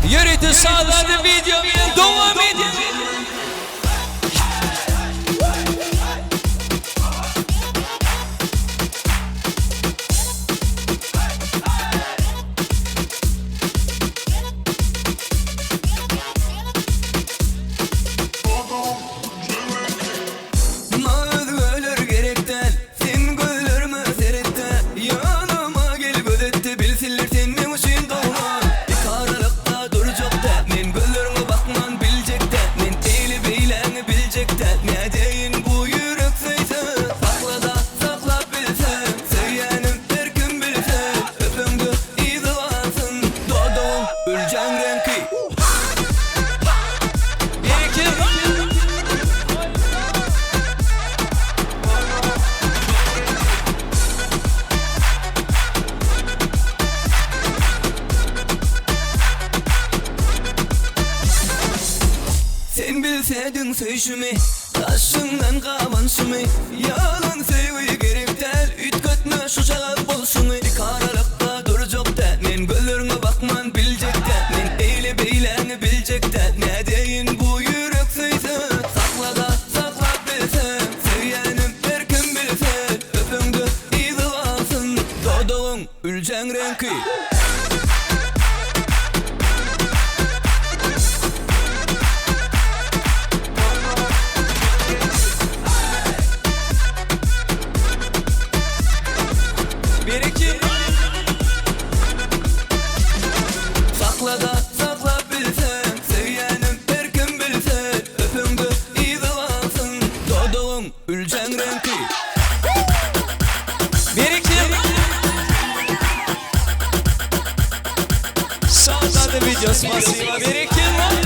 Ýörite şazada wideo bilen dowam edýär. Maňa özgeler gerek däl, sen gözlerime seretde, Ýanyma gel göz etde, bilsinler sen meň üçin doglan. Iki aralykda durjak däl, men gözleriňe bakman biljek däl, Men eýle beýläňi biljek däl, nädeýin bu ýürek söýse. Saklada saklap bilsem, söýýänim her kim bilse, Öpeňde yzy galsyn, dodagyň üljäň reňki. Sen bilsediň söýşümi, Daşyňdan gabanşymy, Ýalan söýgi gerek däl, Üýtgetme şu şagal bolşuňy. Iki aralykda durjak däl, Men gözleriňe bakman biljek däl, Men eýle-beýläňi biljek däl, Nädeýin bu ýürek söýse, Sakla-da, saklap bilse, Söýýänim her kim bilse, Öpeňde yzy galsyn, Dodagyň üljäň reňki. Sakla-da, saklap bilseň, Söýýänim her kim bilse, Öpeňde yzy galsyn, Dodagyň üljäň reňki. Şazada wideo spasiba berekella.